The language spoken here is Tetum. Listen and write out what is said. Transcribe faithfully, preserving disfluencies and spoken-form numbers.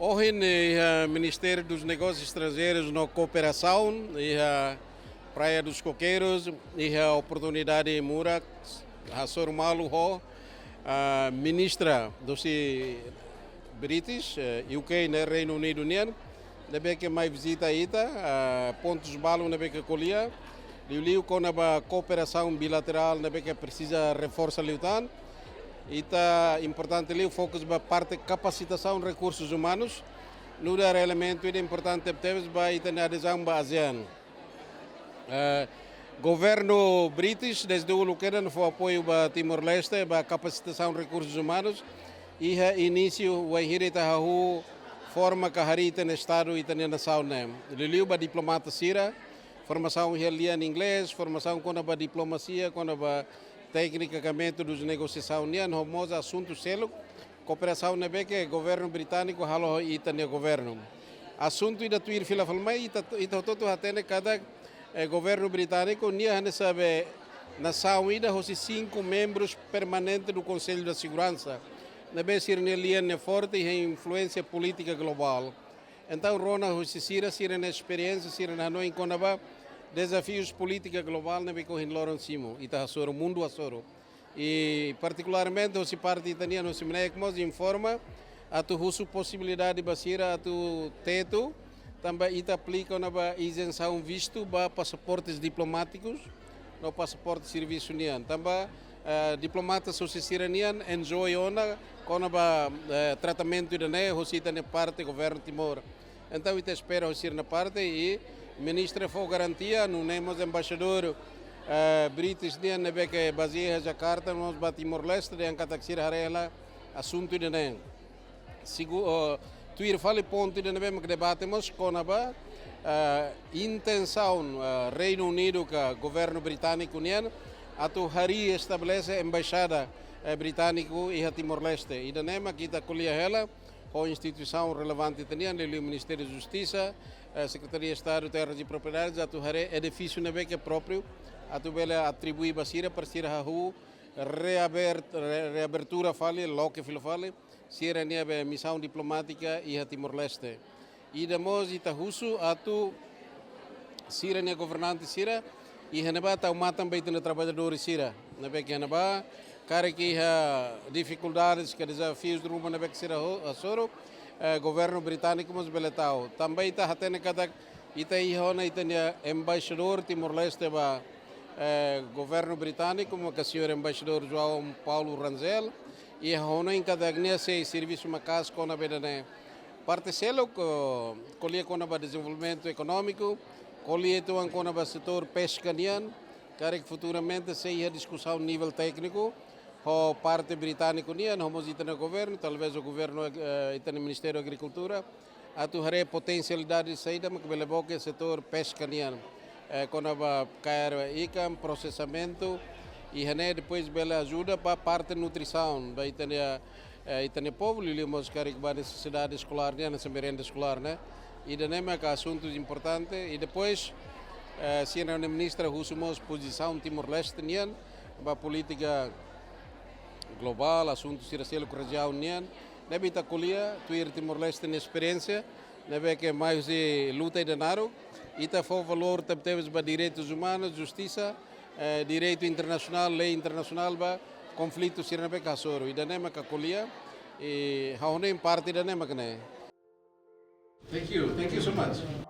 Ohin iha Ministério dos Negócios Estrangeiros no Cooperação, iha Praia dos Coqueiros, iha oportunidade murak, hasoru malu ho, ah, ministra husi British, eh, U K ne'e, Reinu Unidu nian, ne'ebé ke mai vizita ita, ah, pontus balun ne'ebé ke ko'alia, liuliu kona-ba kooperasaun bilaterál ne'ebé ke presiza reforsa liután. Ita importante liu fokus ba parte kapasitasaun rekursus umanus, nu'udar elementu ida importante tebes ba ita-nia adezaun ba ASEAN. Eh, governu British dezde uluk kedan fó apoiu ba Timor-Leste, ba kapasitasaun rekursus umanus, iha inísiu wainhira ita hahú forma ka harii ita-nia estadu, ita-nia nasaun ne'e. Liuliu ba diplomata sira, formasaun iha lian inglés, formasaun kona-ba diplomasia, kona-ba téknika ka métodu de negosiasaun nian, ho mós asuntu seluk, kooperasaun ne'ebé ke governu britániku halo ho ita-nia governu. Asuntu ida tuir fila fali mai, ita, ita hotu-hotu hatene katak, eh, governu britániku nia hanesan be nasaun ida hosi sinku membrus permanente do Conselho da Segurança, ne'ebé sira-nia lian ne'e forte iha influénsia polítika globál. Entaun, rona husi sira, sira-nia esperiénsia, sira-nia hanoin kona-ba dezafius polítika globál ne'ebé ke ohin loron simu, ita hasoru, mundu hasoru. I partikularmente husi parte ita-nian, husi MNEK mós informa atu husu posibilidade ba sira atu tetu, tanba ita aplika ona ba izensaun vistu ba pasaportes diplomátikus no pasaporte servisu nian. Tanba, eh, diplomata husi sira-nian enjoy ona kona-ba, eh, tratamentu ida-ne'e husi ita-nia parte governu Timor. Entaun, ita espera husi sira-nia parte i ministra fó garantia, nune'e mós embaixadór, eh, British nian ne'ebé ke bazeia iha Jakarta, mós ba Timor-Leste, dehan katak sira haree hela asuntu ida-ne'e. Segu-, oh, tuir fali pontu ida ne'ebé mak debate mós kona-ba, eh, intensaun, eh, Reinu Unidu ka governu britániku nian atu harii estabelese embaixada, eh, britániku iha Timor-Leste. Ida-ne'e mak ita ko'alia hela ho instituisaun relevante ita-nian, liuliu Ministériu Justisa, eh, Sekretaria Estadu Terras i Propriedades, atu haree edifísiu ne'ebé ke própriu, atu bele atribui ba sira, para sira hahú reabert-, re-, reabertura fali, loke fila fali sira-nia be misaun diplomátika iha Timor-Leste. Ida mós ita husu atu sira-nia governante sira iha ne'ebá tau matan ba ita-nia traballadór sira ne'ebé ke iha ne'ebá, karik iha difikuldades ka dezafius ruma ne'ebé ke sira ho-, hasoru, eh, governu britániku mós bele tau. Tanba ita hatene katak ita iha ona ita-nia embaixadór Timor-Leste ba, eh, governu britániku, maka señór embaixadór João Paulo Rangel, i ha'u hanoin katak nia sei servisu maka'as kona-ba ida-ne'e. Parte seluk, eh, ko'alia kona-ba dezenvolvimentu ekonómiku, ko'alia uitoan kona-ba setór peska nian, karik futuramente sei iha diskusaun nivel tékniku ho parte britániku nian, ho mós ita-nia governu, talvés ho governu, eh, ita-nia Ministériu Agrikultura, atu haree potensialidade saida mak bele boke setór peska nian, eh, kona-ba kaer ikan, prosesamentu, i hanesan depois bele ajuda ba parte nutrisaun ba ita-nia, eh, ita-nia povu, liuliu mós karik ba nesesidade eskolár nian, hanesan merenda eskolár, ne'e. Ida-ne'e maka asuntu importante, i depois, Eh, sira-nia ministra husu mós pozisaun Timor-Leste nian ba polítika globál, asuntu sira seluk rejiaun nian. Ne'ebé ita ko'alia tuir Timor-Leste nia esperiénsia, ne'ebé ke mai husi luta ida naruk, ita fó valór tebetebes ba direitus umanus, justisa, eh, direitu internasionál, lei internasionál ba konflitu sira ne'ebé ke hasoru. Ida-ne'e mak ko'alia, i ha'u hanoin parte ida-ne'e mak ne'e. Thank you. Thank you so much.